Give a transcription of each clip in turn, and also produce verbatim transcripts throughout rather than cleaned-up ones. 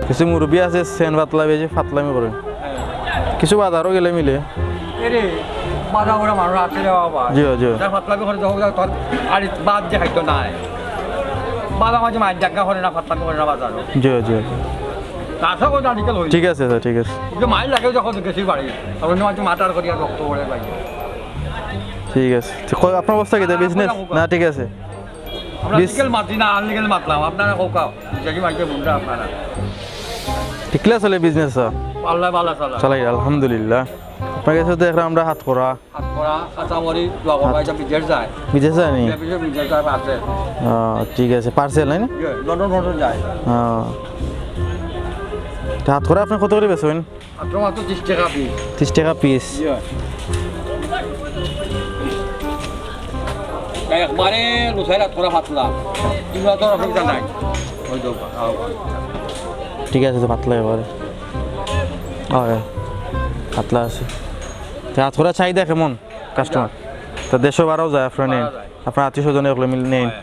কিছু মুরব্বি আছে, সেন পাতলা বেশি ফাতলামি করে। কিছু বাজারও গেলে মিলে। এরে, বাজার করে মানুষ আছে রে বাবা। জি, জি। যা ফাতলামি করে, যখন যা তোর আড়ি বাদ যে খাইতো নাই। বাজার মাঝে মাছ জাগা করে না, ফাতলামি করে না বাজারও। জি, জি। তার সব ওটা আজকাল হইছে। ঠিক আছে, স্যার, ঠিক আছে। কিন্তু মাইল লাগে যখন গেছি বাড়ি, তখন মাঝে মাটার করিয়া রক্ত পড়ে বাইরে। ঠিক আছে। তো কই আপনার অবস্থা কি? বিজনেস? না, ঠিক আছে। আমরা বিশ- লিগ্যাল মাতি না, আনলিগ্যাল মাতলাম। আপনারা কউক্কা, যদি মানতে মনটা আপনারা। ঠিক আছে, চলে বিজনেস, স্যার? আল্লাহ ভালো চালা। চালাই, আলহামদুলিল্লাহ। আপনার কাছে তো এখন আমরা হাত করা। হাত করা, কাঁচা মরিচ, দোয়া করবা, এটা বিদেশ যায়। বিদেশ যায় নি? এটা বিদেশ, বিদেশ যায়, পার্সেল। আহ, ঠিক আছে, পার্সেল, নাই না? ইয়ে, লন্ডন, লন্ডন যায়। আহ। তা হাত করা আপনি কত করে বেচবেন? মাত্র, মাত্র ত্রিশ টাকা পিস। ত্রিশ টাকা পিস। ইয়ে। একবারে লুসাইল হাত করা ফাতলা। কিন্তু অত অসুবিধা নাই। ওই তো, আও। ঠিক আছে, তো ফাতলা এবারে। হয়, ফাতলা আছে। তা হাত করা চাহিদা কেমন কাস্টমার? তা দেশও বারাও যায়, আপনারা নেন? বারা যায়। আপনার আত্মীয় স্বজন এগুলো মিল নেন? হয়।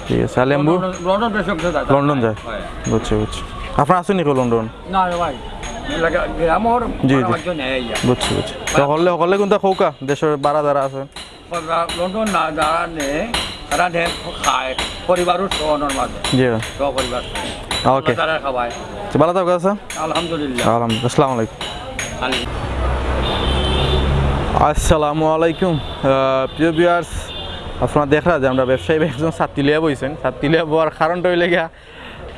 ঠিক আছে। আর লেম্বু? লন্ডন, লন্ডন বেশ অংশ যায়। লন্ডন যায়? হয়। বুঝছি, বুঝছি। আপনার আছে নি কেউ লন্ডন? না রে ভাই। এলাকা, গ্রামর জি, জি। বাণিজ্য নেই ইয়া। বুঝছি, বুঝছি। তো হলে, হলে কিন্তু কউক্কা, দেশর বারা যারা আছে। লন্ডন না, যারা নেই, তারা নেই, খায়, পরিবারও সহ ওনার মাঝে। জি। সহ পরিবার। ওকে। তারা খাওয়ায়। তো ভালো থাকো, আচ্ছা? আলহামদুলিল্লাহ। আলহামদুলিল্লাহ। আসসালামু আলাইকুম। আলি। আসসালামু আলাইকুম। আহ, প্রিয় ভিউয়ার্স, আপনারা দেখরা যে আমরা ব্যবসায়ী ভাই একজন ছাতি লইয়া বইছেন। ছাতি লইয়া বওয়ার কারণটা হইলে গিয়া,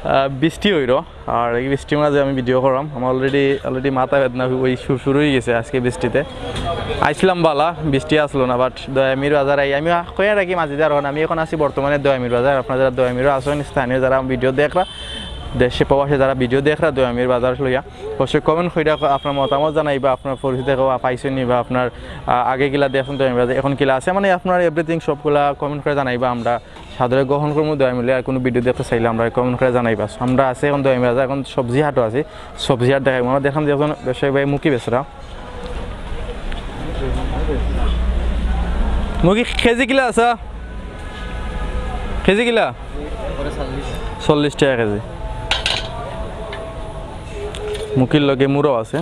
আহ, বৃষ্টি হইল। আর এই বৃষ্টির মাঝে আমি ভিডিও করলাম। আমার already, already মাথা বেদনা ওই শু-, শুরু হয়ে গেছে আজকে বৃষ্টিতে। আইসলাম বালা, বৃষ্টি আসলো না, but দয়ামির বাজার আই-, আমি কইয়া রাখি মাঝে যার হন, আমি এখন আছি বর্তমানে দয়ামির বাজার। আপনারা যারা দয়ামিরও আছেন, স্থানীয় যারা ভিডিও দেখরা, দেশে প্রবাসে যারা ভিডিও দেখরা দয়ামির বাজার লইয়া, অবশ্যই কমেন্ট কইরা আপনার মতামত জানাইবা, আপনার পরিচিত কেউ পাইছেন নি বা আপনার, আহ, আগে কিলা দেখছেন দয়ামির বাজার, এখন কিলা আছে, মানে আপনার everything সবগুলা কমেন্ট করে জানাইবা। আমরা সাদরে গ্রহণ করবো। দয়ামির আর কোনো ভিডিও দেখতে চাইলে আমরা কমেন্ট করে জানাইবা। আমরা আছি এখন দয়ামির বাজার, এখন সবজি হাটও আছি, সবজি হাট দেখাইবো। আমরা দেখলাম যে একজন ব্যবসায়ী ভাই মুখি বেচরা। মুখি কেজি কিলা আছে? কেজি কিলা? চল্লিশ টাকা কেজি। মুখির লগে মুড়ো আছে।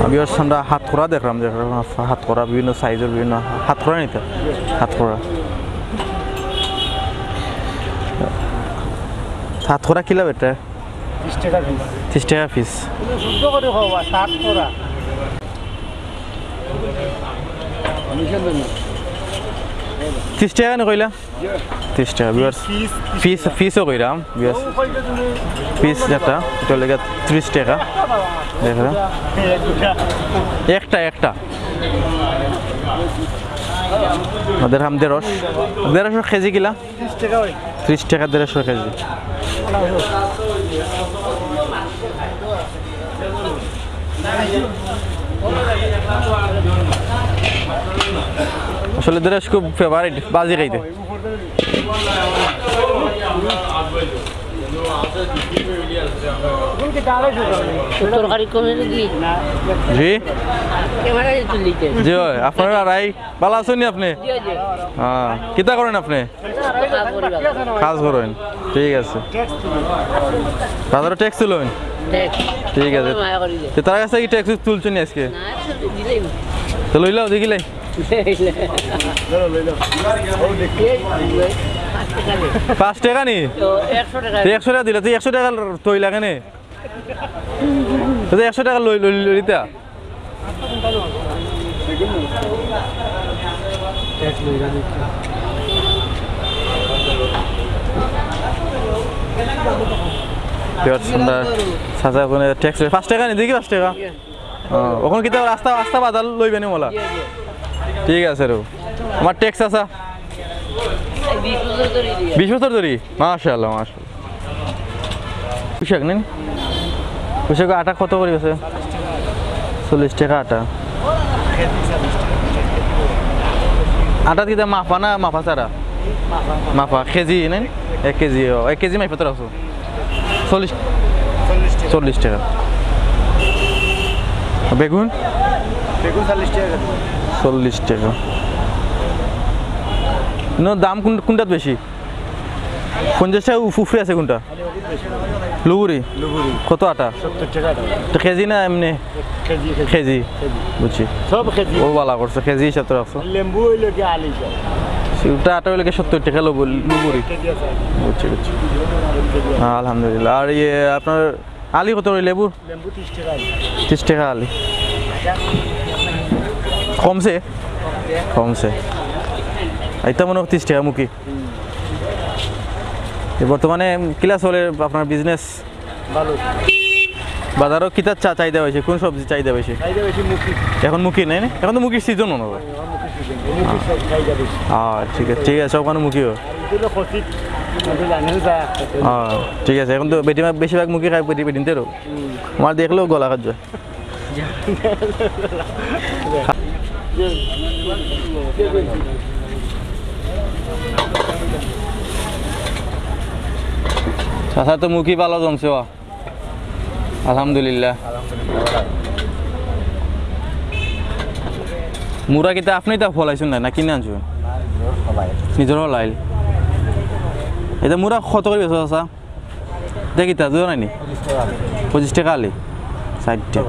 আমি ওর সামনে হাত করা দেখলাম, যে হাত করা বিভিন্ন সাইজের, বিভিন্ন হাত করা নিতে, হাত করা। হাত করা কিলা বেটা? ত্রিশ টাকা পিস। ত্রিশ টাকা পিস। শুদ্ধ করে খাওয়া, হাত করা। ত্রিশ টাকা নি কইলা? ত্রিশ টাকা, ভিউয়ার্স। Piece, piece. পিস, পিসও কইরাম, ভিউয়ার্স। পিস একটা, এটা লেগে ত্রিশ টাকা। দেখো। একটা, একটা। আমাদের হাম দেড়শ। দেড়শ কেজি কিলা? ত্রিশ টাকা ভাই। ত্রিশ টাকা দেড়শ কেজি। আসলে দেড়শ খুব ফেভারিট, বাজি খাইতে। তরকারি কমে যদি জি? ক্যামেরা তুলিতে। জি ভাই, আপনারা আড়াই ভালা আছইন নি আপনে? জি, জি। হ্যাঁ, কিতা করেন আপনে? কাজ করি বাজার। কাজ করেন, ঠিক আছে। বাজারো ট্যাক্স তুলইন? ট্যাক্স। ঠিক আছে। আমার মায়া করি যে। তে তার কাছে কি ট্যাক্স তুলছইন নি আজকে? না, একশো দিলেই না। তো লইলাও, দেখিলাই। পাঁচ টাকা নি? তো একশো টাকা। তে একশো টাকা দিলা, তে একশো টাকা তই লাগে নে। তে একশো টাকা লই, লই, লই, লইতা। এবার আমরা চাচা ওখানে ট্যাক্স, পাঁচ টাকা নি, দেখি পাঁচ টাকা। ও, ওখানে কিতা রাস্তা, রাস্তা বাজার লইবা নি মোলা? ঠিক আছে রে। আমার ট্যাক্স আছে। বিশ বছর ধরি। মাশাআল্লাহ, মাশাআল্লাহ। পুঁইশাক নেন। পুঁইশাক আটা কত করে আছে? চল্লিশ টাকা আটা। আটা কিতা মাফা না মাফা ছাড়া? মাফা, কেজি নেন? এক কেজি, ও, এক কেজি মাফা তো রাখো। চল্লিশ, চল্লিশ টাকা। বেগুন? বেগুন চল্লিশ টাকা। চল্লিশ টাকা। ইনো দাম কোন, কোনটাত বেশি? পঞ্চাশ টেকা উফ-, উফরে আছে কোনটা? লুবুরি? লুবুরি। কত আটা? সত্তর টেকা আটা। তো কেজি না এমনে? KG, KG. কেজি। কেজি। বুঝছি। সব কেজি। ও বালা করছো, কেজি হিসাব তো রাখছো। লেবু অইলো কি আলি সব। ওটা আটা অইলো কি সত্তর টেকা লুবু-, লুবুরি। কেজি আছে। বুঝছি, বুঝছি। হ্যাঁ, আলহামদুলিল্লাহ। আর ইয়ে আপনার আলি কত করে লেবুর? লেবু ত্রিশ টেকা আলি। ত্রিশ টেকা আলি। কমছে? কমছে। এটা মনে হয় ত্রিশ টেকা মুখি। হুম। এ বর্তমানে কিলা চলে আপনার বিজনেস? ভালো। বাজারও কিতার চা-, চাহিদা বেশি? কোন সবজি চাহিদা বেশি? চাহিদা বেশি মুখি। এখন মুখি নাই না? এখন তো মুখির সিজন মনে হয়। এখন মুখির সিজন। মুখির সব চাহিদা বেশি। হ্যাঁ, ঠিক আছে, ঠিক আছে, সব কানো মুখিও। আর এগুলো খসিত, এগুলো জানেন যা। হ্যাঁ, ঠিক আছে। এখন তো বেটি-, বেশিরভাগ মুখি খায় বেটি-, বেটিন্তেরও। হুম। আমার দেখলেও গলা খাচ্ছে। চাচা তো মুখি ভালো জমছে বা। আলহামদুলিল্লাহ। মুরা কিতা আপনি তা ফলাইছইন না, না কিনে আনছইন? নিজর ফলাইল। এটা মুরা কত করে বেচো চাচা? দেখি তা জোড়া নাইনি? পঁচিশ টেকা আলি। ষাইটটা।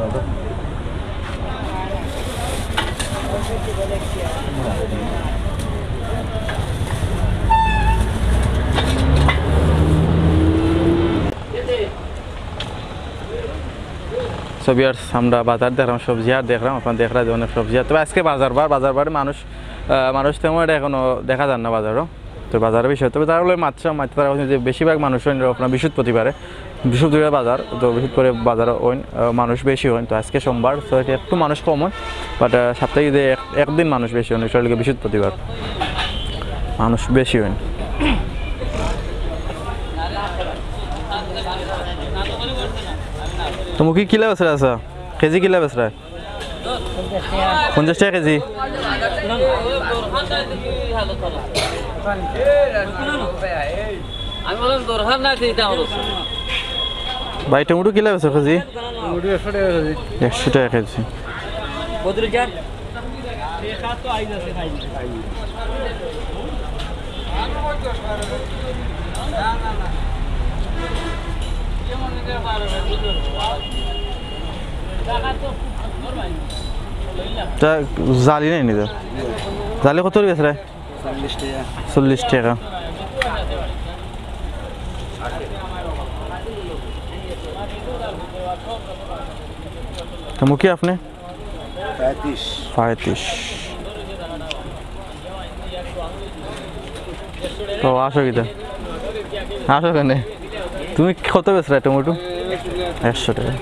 So viewers, আমরা বাজার দেখলাম, সবজি আর দেখলাম, আপনারা দেখরা যে অনেক সবজি আর। তবে আজকে বাজার বার, বাজার বারে মানুষ, আহ, মানুষ তেমন একটা এখনো দেখা যার না বাজারও। তো বাজারের বিষয়ে, তবে তারা বলে মাত্রা, মাত্রা তারা বলছেন যে বেশিরভাগ মানুষ অইন আপনার বৃহস্পতিবারে, বৃহস্পতিবার বাজার, তো বৃহস্পতিবারে বাজার অইন, আহ, মানুষ বেশি অইন। তো আজকে সোমবার, তো এটা একটু মানুষ কম অইন, but, আহ, সপ্তাহে যদি এক, একদিন মানুষ বেশি অইন, সেটা হলো গিয়ে বৃহস্পতিবার, মানুষ বেশি অইন। তো মুখি কিলা বেচরা আছে? কেজি কিলা বেচরা? পঞ্চাশ টেকা কেজি। আমি বললাম, দরকার নাই, চিন্তা করো। ভাই, টমেটো কিলা বেচরা কেজি? টমেটো একশো টেকা কেজি। একশো টেকা কেজি। বদরুল যান। তা জালি নাই নি তো? জালি কত করে বেচরা? চল্লিশ টেকা। চল্লিশ টেকা। তো মুখি আপনি? পঁয়ত্রিশ। পঁয়ত্রিশ। তো আসো কিতা? আসো কেনে? তুমি কত বেচরা টমেটো? একশো টেকা।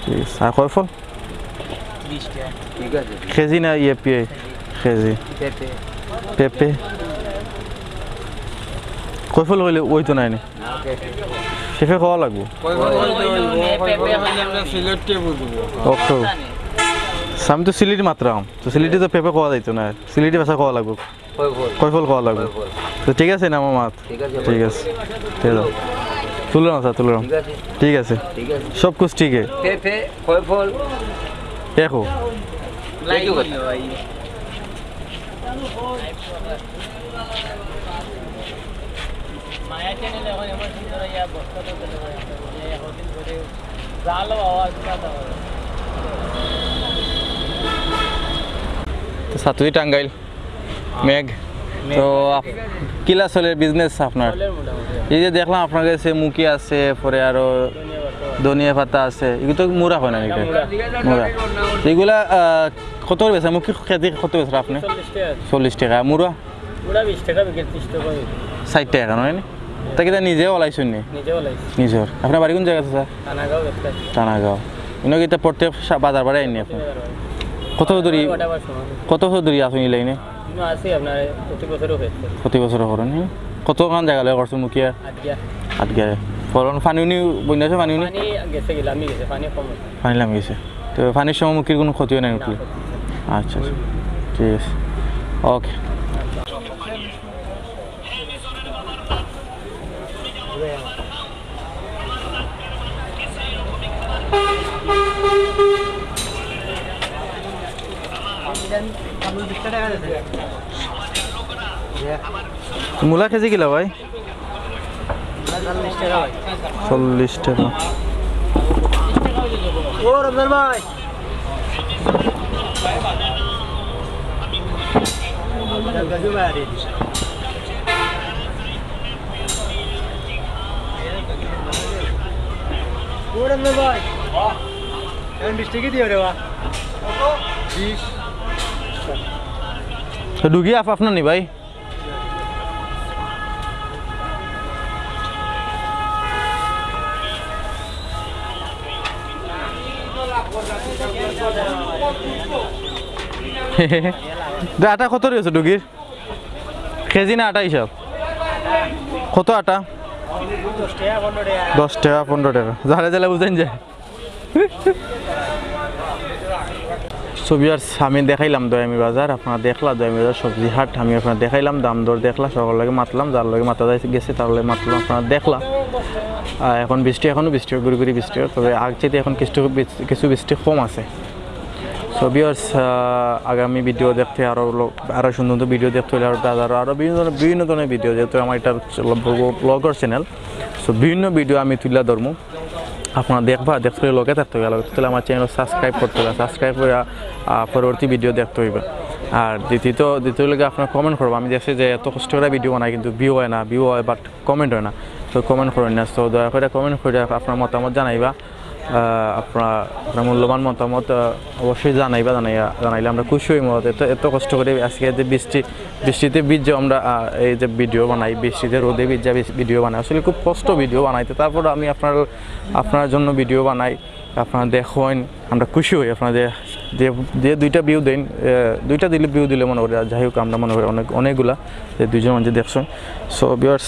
ঠিক আছে। আর কয় ফল? বিশ টেকা। ঠিক আছে। কেজি না ইয়ে পিয়ে? কেজি। পেঁপে। পেঁপে। কয় ফল অইলে অইতো নায় নি? পেঁপে কওয়া লাগবো। কয় ফল অইলে অইবো, কয় ফল অইলে আমরা সিলেটে বুঝবো। ওকে। আমি তো সিলেটি মাতরাম, তো সিলেটি তো পেঁপে কওয়া যাইতো না, সিলেটি ভাষা কওয়া লাগবো। কয় ফল? কয় ফল কওয়া লাগবো? কয় ফল? তো ঠিক আছে না মামা? ঠিক আছে, ঠিক আছে। তুলো না স্যার, তুলো না। ঠিক আছে। ঠিক আছে। ঠিক আছে। সব কিছু ঠিক আছে। পেঁপে, কয় ফল? দেখো। মায়া চ্যানেল এখন এমন সুন্দর ইয়া বস্তা তো চলে যায়, এখন দিন ধরে জাল বাবা, জাল বাবা। তো সাতুই টাঙ্গাইল, মেঘ। মেঘ। তো আপ-, কিলা চলে বিজনেস আপনার? চলে মোটামুটি। এই যে দেখলাম আপনার কাছে মুখি আছে, পরে আরো ধনিয়া পাতা। ধনিয়া পাতা আছে, এগুলো তো মুরা হয় না নাকি? মুরা। মুরা। এগুলা, আহ, কত করে বেচা? মুখি কেজি কত বেচা আপনি? চল্লিশ টেকা। চল্লিশ টেকা। মুরা? মুরা বিশ টেকা বিকেল, ত্রিশ টেকা বিকেল। ষাইট টেকা, নয় নি? তা কিতা নিজে ওলাইছইন নি? নিজে ওলাইছি। নিজর। আপনার বাড়ি কোন জায়গা, চাচা? তানাগাঁও ব্যবসায়ী। তানাগাঁও। ইনো কিতা প্রত্যেক সা-, বাজার বারে আইন নি আপনি? প্রত্যেক বাজার বারে। কত বছর ধরি, আমার ওটা আবার সমান। কত বছর ধরি আছইন ইলাইনে? ইনো আছি আপনার প্রতি বছরও হয়েছে। প্রতি বছর করেন, হুম? কতখান জায়গা লয় করছো মুখিয়া? আট বিঘা। আট বিঘা। ফলন পানি উনি বন্যা আছে, পানি উনি? পানি গেছে গিলা, আমি গেছে, পানি কম আছে। পানি লামি গেছে। তো পানির সময় মুখির কোনো ক্ষতি হয় না না, উঠলে? ক্ষতি হয় না। আচ্ছা, আচ্ছা। ঠিক আছে। ওকে। মূলা কেজি কিলা ভাই? চল্লিশ টেকা। ও রমজান ভাই। ও রমজান ভাই। এখন বিশ টাকা দিও রে বা। বিশ। তো ডুগি আফ আপনার নি ভাই? আটা কত রয়েছে ডুগির? কেজি না আটা হিসাব? কত আটা? দশ টেকা, পনেরো টেকা। যারা যারা বুঝেন যায়। So viewers, আমি দেখাইলাম দয়ামি বাজার, আপনারা দেখলা দয়ামি বাজার সবজি হাট, আমি আপনারা দেখাইলাম, দাম দর দেখলা, সকল লগে মাতলাম, যার লগে মাতা যাই গেছে তার লগে মাতলাম, আপনারা দেখলা। আহ, এখন বৃষ্টি, এখনো বৃষ্টি হয়, গুড়ি গুড়ি বৃষ্টি হয়, তবে আগ চাইতে এখন কিছু বৃষ্টি, কিছু বৃষ্টি কম আছে। So viewers, আহ, আগামী ভিডিও দেখতে আরও লো-, আরও সুন্দর সুন্দর ভিডিও দেখতে হলে আরও বাজার আরও বিভিন্ন ধরনের, বিভিন্ন ধরনের ভিডিও, যেহেতু আমার এটা ব্লগর চ্যানেল, so বিভিন্ন ভিডিও আমি তুলে ধরবো। আপনারা দেখবা, দেখতে হলে লগে থাকতে হবে, লগে থাকতে হলে আমার চ্যানেল সাবস্ক্রাইব করতে হবে, সাবস্ক্রাইব করে, আহ, পরবর্তী ভিডিও দেখতে হইবে। আর দ্বিতীয়ত, দ্বিতীয় লগে আপনারা কমেন্ট করবো, আমি দেখছি যে এত কষ্ট করে ভিডিও বানাই কিন্তু ভিউ হয় না, ভিউ হয় বাট কমেন্ট হয় না, তো কমেন্ট করেন না। তো দয়া করে কমেন্ট করে আপনার মতামত জানাইবা, আহ, আপনার, আপনার মূল্যবান মতামত, আহ, অবশ্যই জানাইবা, জানাইয়া, জানাইলে আমরা খুশি হই। মূলত এত, এত কষ্ট করে আজকে যে বৃষ্টি, বৃষ্টিতে ভিজে আমরা, আহ, এই যে ভিডিও বানাই, বৃষ্টিতে রোদে ভিজা ভিজ-, ভিডিও বানাই, আসলে খুব কষ্ট ভিডিও বানাইতে। তারপর আমি আপনার, আপনার জন্য ভিডিও বানাই, আপনারা দেখেন, আমরা খুশি হই। আপনারা যে, যে, যে দুইটা ভিউ দেন, আহ, দুইটা দিলে, ভিউ দিলে মনে করি, আর যাই হোক, আমরা মনে করি অনেক, অনেকগুলা যে দুইজন মানুষ দেখছেন। So viewers,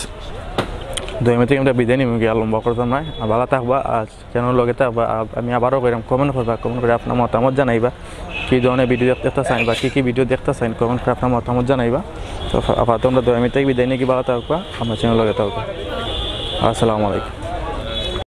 দুই মিনিট থেকে আমরা বিদায় নিব গিয়া, লম্বা করতাম না, আর ভালো থাকবা, আর চ্যানেল লগে থাকবা। আর আমি আবারও কইরাম, কমেন্ট করবা, কমেন্ট করে আপনার মতামত জানাইবা, কী ধরনের ভিডিও দেখতে চান বা কী কী ভিডিও দেখতে চান, কমেন্ট করে আপনার মতামত জানাইবা। তো আপাতত আমরা দুই মিনিট থেকে বিদায় নিয়ে কি ভালো থাকবা, আপনার চ্যানেল লগে থাকবা। আসসালামু আলাইকুম।